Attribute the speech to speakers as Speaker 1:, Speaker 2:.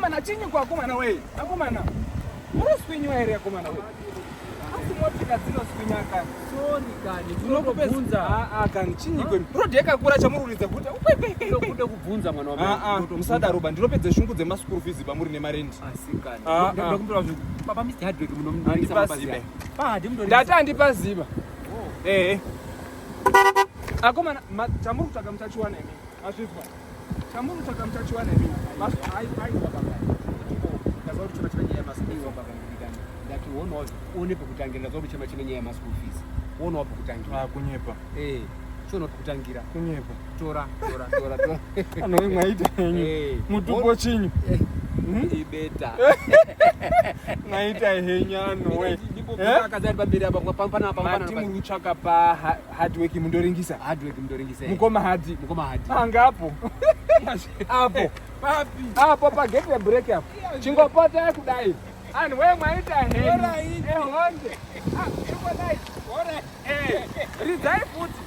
Speaker 1: Akomana chinyi kwa akomana we. Akomana. Munoswinyiwa here akomana we? Asi motika dzinoswinya kani.
Speaker 2: Sorry kani, tinokubvunza.
Speaker 1: Ah ah kani chinyi kwemi. Road yakakura chamururidza kuti
Speaker 2: Ndokuda kubvunza mwana wa mai.
Speaker 1: Ah ah musadaro ba ndinopedza shungu dzema school fees pamuri nemarendi.
Speaker 2: Asi kani.
Speaker 1: Ah, ah.
Speaker 2: Ndokumbira zve baba Mr Hardwick munomurisa
Speaker 1: Handipazibe.
Speaker 2: Pa hadi mndorisa.
Speaker 1: Ndati handipaziva. Eh. Akomana chamuri kutsvaga muchachiwana imi. Mazvizwa. Chamuri kutsvaga muchachiwana imi. Mazvizwa. Ai ai baba.
Speaker 2: Ndaziva kuti chema chema nyaya yemaschool fees baba ngirikani. Ndati wonawo uone pekutangira ndaziva kuti chema chema nyaya yemaschool fees. Wonawo pekutangira.
Speaker 1: Ah kunyepa.
Speaker 2: Eh. Chionawo pekutangira.
Speaker 1: Kunyepa.
Speaker 2: Tora, tora, tora, tora.
Speaker 1: Anowe mwaita henyu.
Speaker 2: Eh.
Speaker 1: Mutupo chinyu.
Speaker 2: Eh. Ibeta.
Speaker 1: Mwaita henyu anowe.
Speaker 2: Ndipo
Speaker 1: Eh?
Speaker 2: akadzi ari pamberi apa pana apa
Speaker 1: Mati muri kutsvaka pa hard work mundoringisa.
Speaker 2: Hard work mundoringisa.
Speaker 1: Mukoma hadi.
Speaker 2: Mukoma hadi.
Speaker 1: Angapo. Apo.
Speaker 2: Papi.
Speaker 1: Apo pagate rebreak apo. Chingopota kudai. Anhu we mwaita henyu.
Speaker 2: Alright.
Speaker 1: Ehonde. Ah, chingodai.
Speaker 2: Alright.
Speaker 1: Eh, ridzai futi.